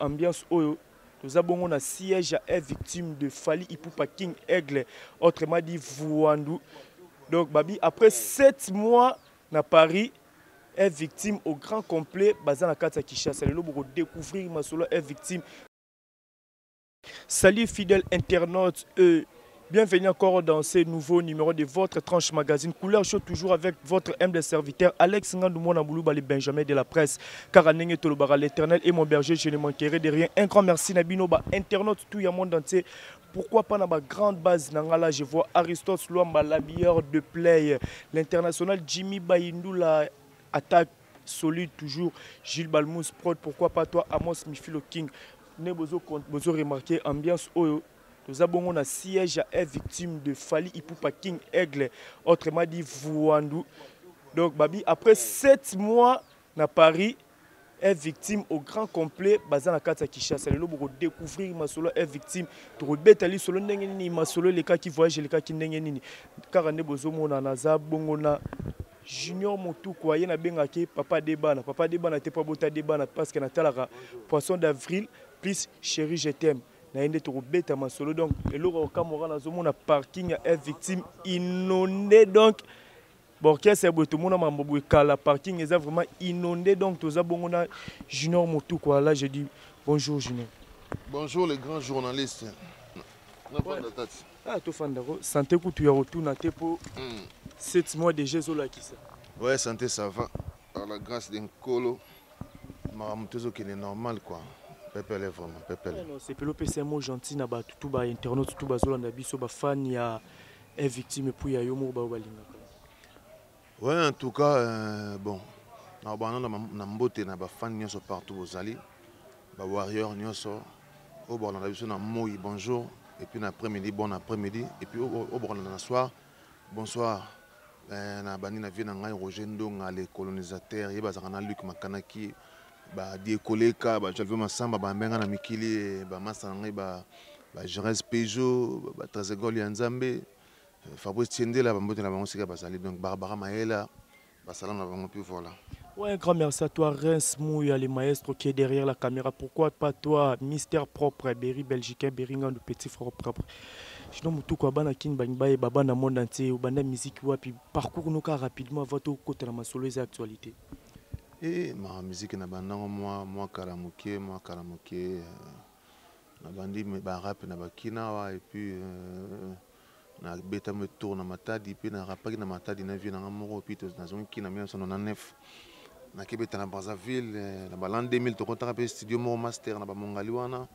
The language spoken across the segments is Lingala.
Ambiance oyo toza bongo na siège ya victime de Fally Ipupa King Aigle, autrement dit Vuandu. Donc babi après 7 mois na Paris est victime au grand complet baza na kati ya Kinshasa lelo boko découvrir masolo est victime. Salut fidèles internautes, bienvenue encore dans ce nouveau numéro de votre Tranche Magazine. Couleur chaud toujours avec votre humble serviteur Alex Ngandou Mwana Boulouba, le Benjamin de la presse. Car ndenge tolobaka, l'Éternel est mon berger, je ne manquerai de rien. Un grand merci na bino ba internautes tout ya monde entier. Pourquoi pas dans ma grande base Nangala, je vois Aristote Luamba, l'habilleur de play, l'international Jimmy Bayindoula, attaque solide toujours, Gilles Balmous prod, pourquoi pas toi Amos Mifilo King. Ne bozo bozo remarquer ambiance oyo toza bongo na siège ya victime de Fally Ipupa King Aigle, autrement dit Vuandu. Donc babi après 7 mois na Paris est victime au grand complet baza na kati ya Kinshasa lelo boko découvrir masolo est victime tokobeta lisolo ndenge nini masolo elekaki voyage elekaki ndenge nini kaka nde bozomona naza bongo na Junior Motuku aye nabengaki papa Debana, papa Debana te po abota Debana parce que natalaka Poisson d'avril plus Chérie je t'aime na ye nde tokobeta masolo. Donc eloko ya kokamwa nazomona parking ya F victime inondé, donc orchestre ya boye tomona mambo boye kala, parking eza vraiment inondé. Donc toza bongo na Junior Motuku. Là je dis bonjour Junior. Bonjour les grands journalistes. Ouais. Ah, tofandako santé kutu ya kotuna te po 7 mois déjà ezolakisa. Ouais, santé ça va. Par la grâce d'un colo, makambo tozokende normal quoi. Pepele vraiment, pepele. Non, c'est pelo pesa mot gentil na bato tout ba internautes tout bazolanda biso ba fan ya est victime et puis ya yo moko ba balingaka. Ouais, en tout cas bon, na bana na mbote na ba fan nyonso partout bozali, ba warrior nyonso oyo bolanda biso na moi bonjour, et puis na après-midi bon après-midi, et puis oyo bolanda na soir bonsoir. Na bandi na vie na ngai Roger Ndonga le colonisateur, ye bazalaka na Luc Makanaki, ba Diekoleka, ba Jalve Masamba, ba mbenga na mikili, ba masa na ngai ba Jerez Peugeot, ba Trésor ya Nzambe, Fabrice Tiendela, ba mbote na bango sika bazali, donc Barbara Maela, ba salam na bango, puis voilà. Ouais, un grand merci à toi, Reims Mouya, le maestro qui est derrière la caméra. Pourquoi pas toi, Mister Propre, Berry Belgicain, Beringan, le petit frère propre. Sinon, Moutou, quoi, bana kin, bang, baye, baba, na monde entier, ou banda musique, ouais, puis parcours nous car rapidement, va tout côté la masolo, les actualités. Eh, ma musique, na banda, moi, moi, karamoké, moi, karamoké, na bandi, me, ba rap, na ba kina, ouais, et puis, na beta me tour na Matadi, puis na rapaki na Matadi, na vie na nga moko, puis na zongi kina 1999. Na kebeta na Brazzaville, na ba l'an 2000, tokotaka pe studio moko master na ba Mongali wana.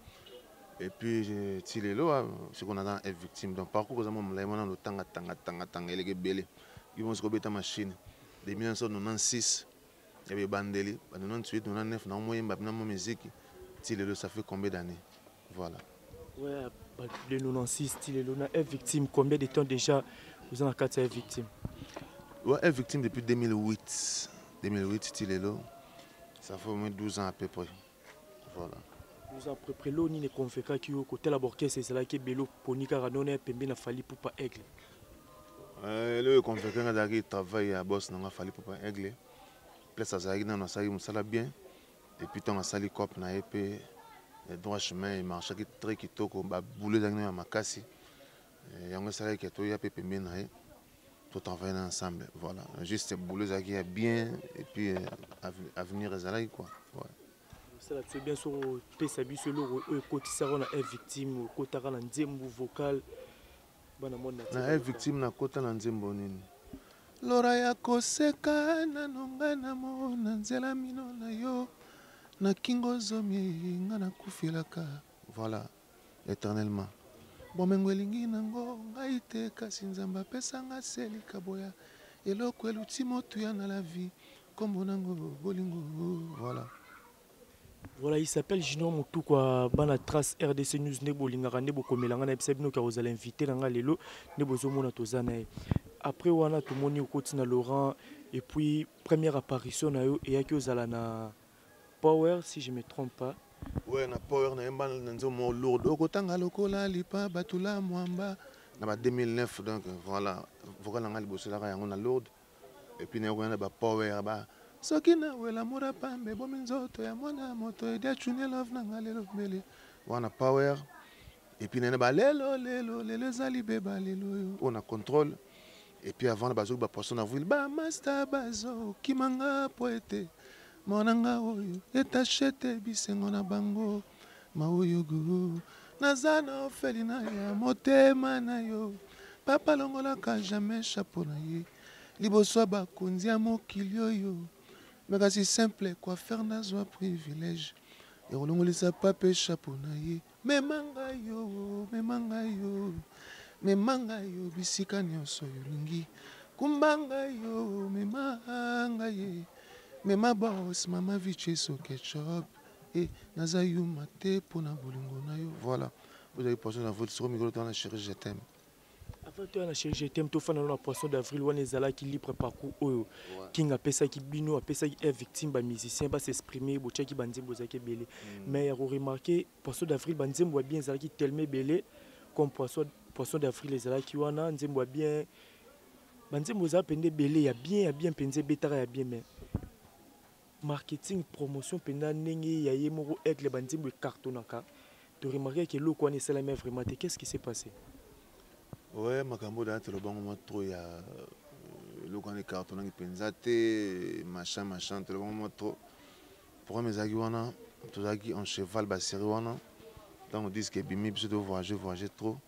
Et puis, ti lelo, c'est qu'on a un victime. Donc, parcours, oza mwa molai wana, lotanga, tanga, tanga, tanga, eleke ebele. Yo moko sikoyo obeta machine. De 1996, ya bebandeli, ba 98, 99, na moyemba, na mwa musique. Ti lelo, ça fait combien d'années? Voilà. Ouais, bah, de 96, ti lelo, na F victime, combien de temps déjà vous en avez F victime? Ouais, F victime depuis 2008. 2008, ti lelo, ça fait au moins 12 ans à peu près. Voilà. 12 ans à peu près, l'ONI ne convainca qui au côté la orchestre, c'est là qui est bello, Ponika Ranone, Pembe na Fally Ipupa Aigle. Le convaincu nga qui travaille à boss na Fally Ipupa Aigle. Place à Zaki na sali musala bien. Et puis tant sali cop na épée droit chemin il marche qui très kitoko ba boulot dans na makasi. Yango sala ki to ya pepe na ye. Tout travailler ensemble, voilà. Juste boulot qui est bien et puis avenir ezalaki quoi. Ouais. Ça là c'est bien sûr pesa biso loro oyo ekotisaka na F victime, okotaka na nzembo vocal bana monde na na F victime na kota na nzembo nini? Lora ya koseka nano ngai namona nzela mino na yo na kingo zomi nga nakufelaka. Voilà, éternellement. Bomengo elingi nango ngai te kasi Nzambe apesanga se likaboya eloko eluti motuya na la vie kombo nango bolingo. Voilà. Voilà, il s'appelle Junior Moutou, quoi, bana Trace RDC News, ne bolingaka, ne bokomelanga, na bisa bino ka ozala invité na nga lelo, ne bozomona toza na ye. Après wana tomoni okoti na Laurent, et puis première apparition na yo eyaki ozala na Power, si je me trompe pas. Ouais, na Power na yemba na nzomo lourd. Okotanga lokola lipa batula mwamba na ba 2009, donc voilà, vocal na nga liboso laka yango na lourd. Et puis na yo na ba Power ba Soki nawela mura pambe ebomi nzoto ya mwana moto edia chune love na nga lelo mbele wana power. Et puis nene ba lelo lelo lelo eza libeba lelo oyo oyo na contrôle. Et puis avant bazoki ba poisson d'avril ba master bazo kimanga po ete mwana nga oyo etache te bisengo na bango maoyo guru naza na ofelina ya motema na yo papa longolaka jamais chapeau na ye liboso ya bakonzi ya mokili oyo me kasi simple coiffeur nazwa privilège ya kolongolisa pape chapeau na ye. Mema ngai yo, mema ngai yo, mema ngai yo bisika nyonso yolingi. Kumba ngai yo, mema ngai ye. Mema boss, mama vicheso ketchup. Eh, naza yuma te mpo na bolingo na yo. Voilà. Ozali poisson na vote, soko mikolo towana chérie, je t'aime. Avant toya na chérie je t'aime, tofanda na poisson d'avril wana ezalaki libre parcours oyo King apesaki bino, apesaki Air Victime ba musiciens ba s'exprimer, botiaki ba nzembo ezalaki ebele. Mais ya ko remarquer poisson d'avril ba nzembo ya bien ezalaki tellement ebele comme poisson d'avril ezalaki wana nzembo ya bien, ba nzembo ezala mpenza ebele ya bien, ya bien mpenza ebetaka ya bien, mais marketing promotion mpenza ndenge ya ye moko Aigle ba nzembo ecartonnaka, to remarquer que eloko wana esalami vraiment te. Qu'est-ce qui s'est passé? Ouais, makambo da tolobango mwa trop ya eloko wana ecartonnaki mpenza te, machin machin, tolobango mwa trop. Programme ezalaki wana, tozalaki en cheval ba série wana, ntango disque ebimi biso to voyager, voyager trop.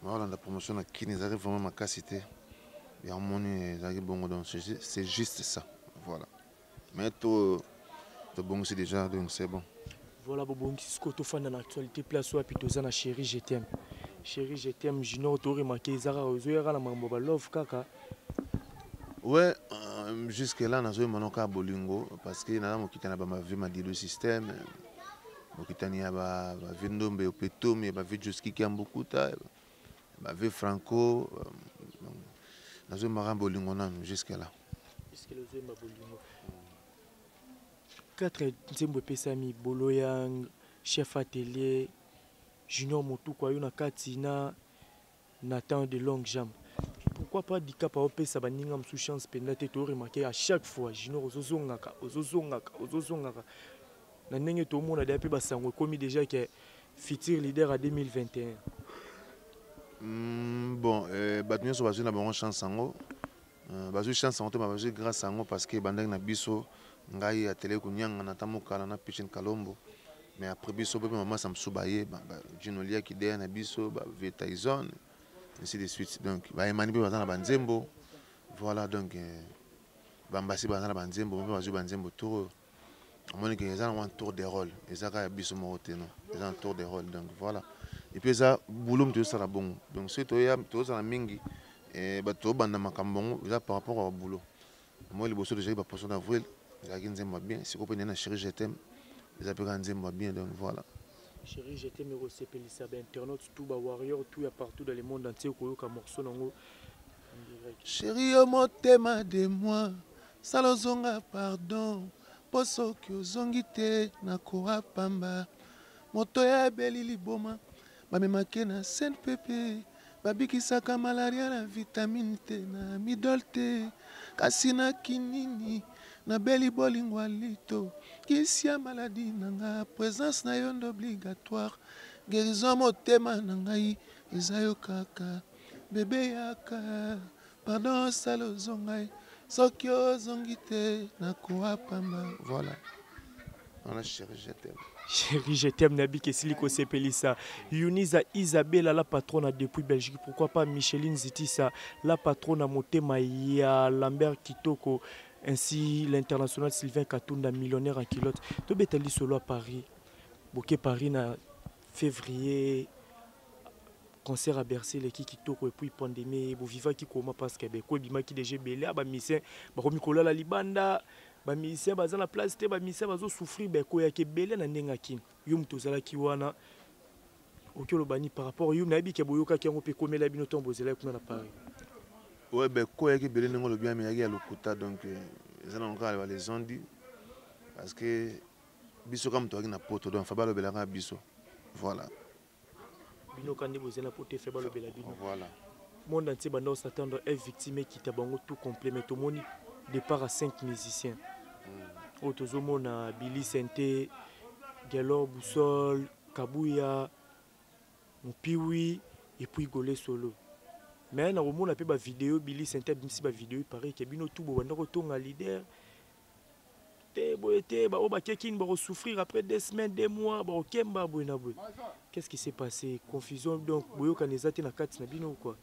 Naolanda promotion na Kin ezalaki vraiment makasi te, yango moni ezalaki bongo, donc c'est juste ça, voilà. Mais to tobongisi déjà, donc c'est bon. Voilà, bobongisi sikoyo tofanda na actualité place wapi toza na chérie je t'aime. Chérie je t'aime Junior, to remarquer eza kaka ozoyaka na makambo ba love kaka. Ouais, jusque là nazoyemba no kaka bolingo parce que naza mokitani ya ba ma vie madilu système, mokitani ya ba vie ndombe opetomi, ba vie Joski Kiambukuta, ba vie Franco, nazoyemba kaka bolingo nanu jusque là. Jusque là ozoyemba bolingo. 4 nzembo epesami Boloyang, chef atelier, Junior Motuku ayo na kati na Nathan de longue jambe. Pourquoi pas Dicap opesa baninga mosusu chance mpenza te? To remarquer à chaque fois Junior ozozongaka, ozozongaka, ozozongaka. Na ndenge tomona deja mpe basango ekomi déjà que futur leader à 2021. Bon, bato nyonso bazwi na bango chance yango. Bazwi chance yango te, bazwi grâce yango parce que bandaki na biso ngai atelier kunyanga na tamokala na Pichin Kalombo. Mais après biso bebe mama Samsu baye, ba Gino Liaki deya na biso, ba Vetaizone, ainsi de suite. Donc ba Emani pe baza na banzembo. Voilà, donc bambasi baza na banzembo, mpe bazwi banzembo tour. Omoni ke eza na un tour de rôle, eza kaka ya biso moko te, non, eza un tour de rôle. Donc voilà. Et puis eza boulot moto ezosala bongo. Donc soki toya tozala mingi, bato tobanda makambo yango eza par rapport à boulot. Moi liboso tozalaki ba poisson d'avril, ezalaki nzembo ya bien, sikoyo mpe nde na chérie je t'aime, eza mpe kaka nzembo ya bien, donc voilà. Chérie je t'aime ekosepelisa ba internautes tout, ba warriors tout ya partout dans le monde entier koyoka morceau nango en direct. Chérie yo motema de moi, sala ozonga pardon, po soki ozongi te nakoa pamba. Moto ya ebeli liboma bamemake na CNPP, babikisaka malaria na vitamine te na midol te, kasi na kinini nabeli bolingo ya lito, kisi ya maladie na nga, présence na yo nde obligatoire, guérison motema na ngai eza yo kaka, bébé yaka, pardon sala ozonga ye, soki ozongi te nakoa pamba. Voilà. Voilà, chérie, je t'aime. Chérie, je t'aime, Nabi Kessili Kosepelisa. Yunisa Isabella, la patronne depuis Belgique. Pourquoi pas Micheline Zitissa, la patronne à Motema, ya Lambert Kitoko, ainsi l'international Sylvain Katunda, millionnaire en culotte. Tobetali solo à Paris. Bokeh Paris na février. Concert à Bercy, les Kitoko, et puis pandémie, bo viva qui koma parce que be ko bima qui déjà belé, ba musicien, ba komi kola la libanda, ba musicien baza na place te, ba musicien bazo souffrir, be ko ya ke belé na ndenga ki. Yo muto zala ki wana, oki olobani par rapport yo nayebi ke boyoka ki yango pe komela bino ntango bozela kuna na Paris. Ouais, be ko ya ke belé ndenge olobi ya miyaki ya lokuta, donc eza na kaka ba les ont dit parce que biso kaka moto azalaki na poto, donc fa balobelaka biso. Voilà. Bino kandi bozela po te fe balobela bino. Voilà. Monde entier banda s'attendre est victime qui t'a bango tout complet, mais tomoni départ à 5 musiciens. Oyo tozomona Billy Sente, Gelor Boussole, Kabuya, Mupiwi et puis Gole Solo. Mais nakomona mpe bavideo Billy Sente abimisi bavideo, il paraît que bino tu bobanda kotonga leader te boye te, baoyo bakeki bakosouffrir après 2 semaines, 2 mois, bakokemba boye na boye. Qu'est-ce qui s'est passé? Confusion, donc boyokani eza te na kati na bino, quoi?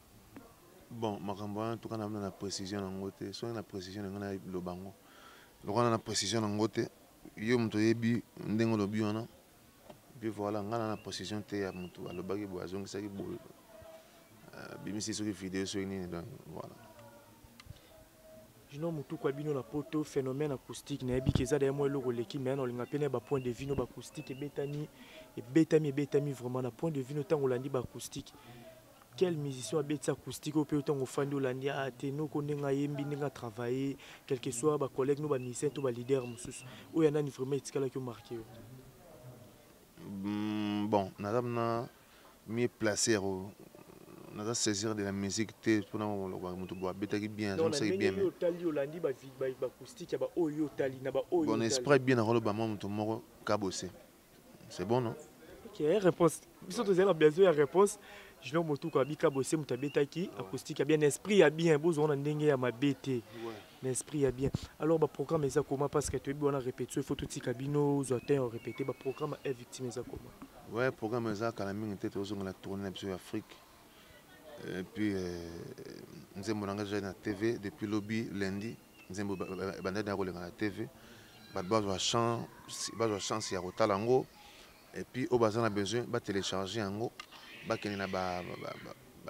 Bon, makambo wana tuka na na précision nango te. Soki na précision na ngai, naloba yango. Lokola na précision nango te, yo moto oyebi ndenge olobi wana. Puis voilà, ngai na na précision te ya moto alobaki boye, azongisaki boye, bimisi soki video, soki nini. Donc voilà. Junior Mutuku ya bino na poto, phénomène acoustique, nayebi ke eza daya mwa eloko eleki, mais na olinga pene ya bapoint de vue no. Baacoustique ebetami, ebetami, ebetami vraiment. Na point de vue no, ntango olandi baacoustique, quel musicien abeti acoustique oyo mpe ntango ofandi olandi a te noko ndenge ayembi, ndenge atravaille, quel que soit bacollègue no, bamusicien to baleader mosusu, oyo ya nani vraiment etikalaki omarquer yo? Bon, naza na mieux placé, naza saisir de la musique te mpona moto bo abetaki bien, azongisaki bien. Mais otali, olandi baacoustique ya baoyo otali na baoyo. Bon, esprit bien, nakoloba mwa moto moko, Kabose, c'est bon, non? Ok, réponse. Biso tozali na besoin ya réponse. Junior Motuku abi Kabose moto abetaki acoustique ya bien, esprit ya bien. Bozonga na ndenge ya mabe te, na esprit ya bien. Alors, baprogramme eza comment? Parce que toyebi wana répétition, il faut totika bino ozwa temps ya répéter. Baprogramme ya Victime eza comment? Ouais, programme eza kala mingi te, tozonga na tournée na biso ya Afrique. Et puis nzembo na ngai déjà na TV depuis lobi lundi. Nzembo ebandaki na kolenga na TV, bato bazwa chance ya kotala yango. Et puis oyo baza na besoin batélécharge yango, bakende na ba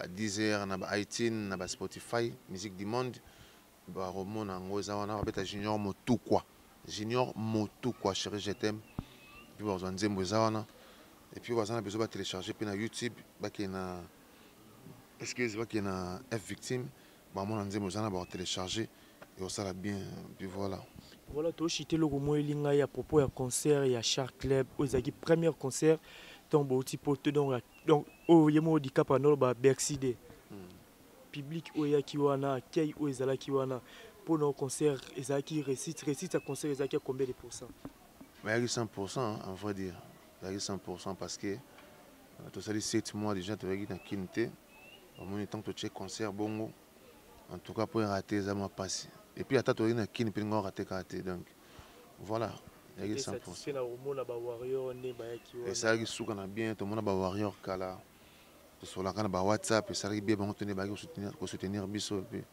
Deezer, na ba iTunes, na ba Spotify, Musique du Monde, bakomona yango eza wana. Babeta Junior Motukwa, Junior Motukwa, Chéri je t'aime, puis bazwa nzembo eza wana. Et puis baza na besoin batélécharge mpe na YouTube, bakende na, excuse, bakende na F Victime, bamona nzembo eza na, bakotélécharge, ekosala bien. Puis voilà. Voilà, toshite eloko moko eli ngai à propos ya concert ya Shark Club oyo ezalaki premier concert ntango bouti poto. Donc oyo ye moko Dikapa noloba Bercy de public oyo eyaki wana, accueil oyo ezalaki wana mpona concert ezalaki réussite. Réussite ya concert ezalaki ya combien de pourcent? Bayaki 100, en vrai dire bayaki 100, parce que tosali 7 mois déjà toyaki na Kini te. Bamoni ntango totie concert bongo, en tout cas mpo erater eza mwa mpasi. Et puis ata toyaki na Kini mpe ngo rater kaka te. Donc voilà, eyaki 100. Na komona bawarrior nde bayaki wana? Esalaki suka na bien. Tomona bawarrior kala, tosolaka na bawhatsapp, esalaki bien. Bango tone bayaki kosoutenir biso. Et puis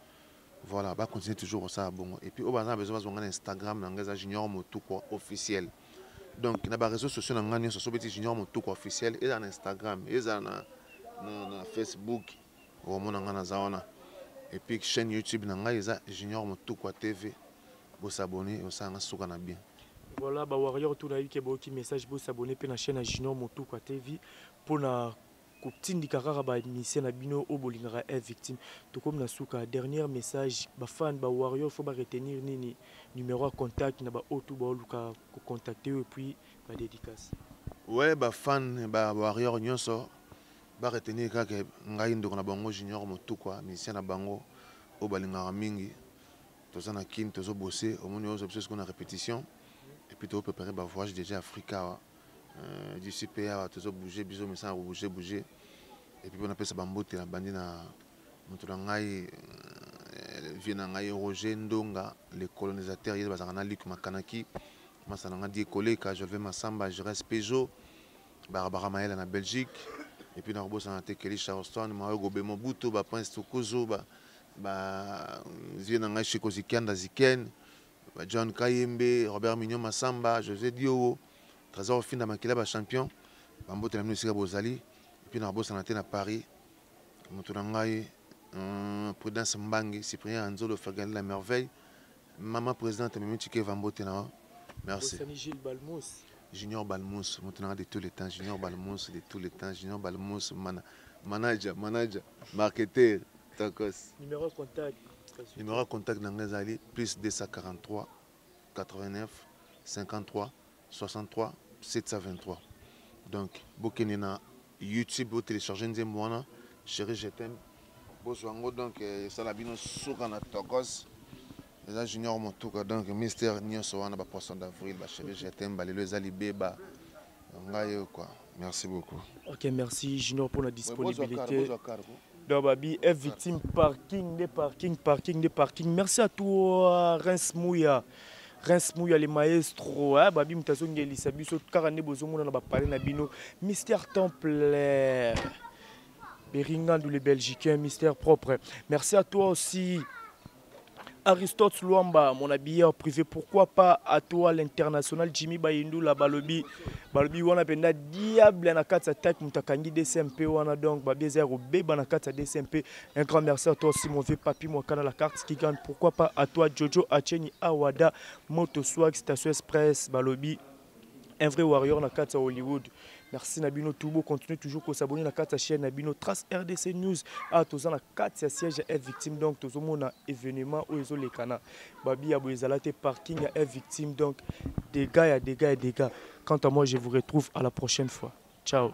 voilà, bacontinue toujours kosala bongo. Et puis oyo baza na besoin, bazwanga na Instagram na ngai, eza Junior Motukwa officiel. Donc na baréseaux sociaux na ngai nyonso, so beti Junior Motukwa officiel, ezala na Instagram, ezala na Facebook, okomona ngai naza wana. Et puis chaîne YouTube na ngai eza Junior Motukwa TV. Bosabonner, osalanga suka na bien. Voilà, bawarrior tout, nayebi ke boyoki message. Bosabonner mpe na chaîne ya Junior Motukwa TV mpona kotindika kaka bamusicien na bino oyo bolingaka F Victime. Tokomi na suka. Dernier message, bafan, bawarrior faut baretenir nini? Numéro ya contact na baoyo tu baoluka kocontacter oyo, et puis badédicace. Ouais, bafan, bawarrior nyonso baretenir kaka ngai, ndeko na bango Junior Motukwa, musicien na bango oyo balingaka mingi. Toza na Kini, tozobose. Omoni oyo biso sikoyo na répétition, et puis tozopréparé bavoyage déjà Afrika awa, d'ici mpe awa tozobouge, biso mesana kobouge bouge. Et puis mpo napesa bambote na bandi na moto na ngai, vie na ngai Roger Ndonga, le colonisateur, ye bazalaka na Luc Makanaki, masa na ngai Die Koleka, Jolve Masamba, Jires Peugeot, Barabara Mayela na Belgique. Et puis nakobosana te Keli Charleston, Mayo Gobe, Mobutu, baprince Tukuzu, ba vie na ngai Chiko Zikianda Ziken, John Kayembe, Robert Mignon Masamba, José Diowo, Trésor Ofinda Makila, bachampion, bambote na bino esika bozali. Et puis nakobosana te na Paris moto na ngai Prudence Mbangi, Cyprien Anzolo, Fergani la merveille, mama présidente Mimi Chikeva, mbote na yo, merci. Gilles Balmos. Junior Balmos, moto na nga de tous les temps, Junior Balmos de tous les temps, Junior Balmos, manager, manager, marketeur tokos. Numéro contact? Numéro contact na ngai ezali plus 243 89 53 63 723. Donc bokende na YouTube, botélécharge nzembo wana Chéri je t'aime, bozwa yango. Donc esala bino suka na tokos. Eza Junior Motuka, donc mystère nyonso wana, ba poisson d'avril, ba chéri je t'aime, balelo eza libeba ngai oyo quoi. Merci beaucoup. Ok, merci Junior pour la disponibilité. Donc babi F Victime, parking de parking, parking de parking. Merci à toi Reims Mouya, Reims Mouya le maestro, hein, babi moto azongelisa biso kaka nde bozomona na bapale na bino. Mystère Temple Beringandu le Belgicain, mystère propre. Merci à toi aussi Aristote Luamba, mon habilleur privé. Pourquoi pas à toi l'international Jimmy Bayindula balobi balobi wana penda diable na kati attaque mutakangi DCMP wana, donc babi eza kobeba na kati ya DCMP. Un grand merci à toi aussi mon vieux Papi Mwakana, la carte qui gagne. Pourquoi pas à toi Jojo Acheni Awada Moto Swag Station Express, balobi un vrai warrior na kati ya Hollywood. Merci na bino tout, continuez toujours ko s'abonner na kati ya chaîne na bino Trace RDC News. Ah, toza na kati ya siège ya F Victime, donc tozomona événement oyo ezolekana, babi ya boye ezala te, parking ya F Victime, donc dégâts ya dégâts ya dégâts. Quant à moi, je vous retrouve à la prochaine fois. Ciao.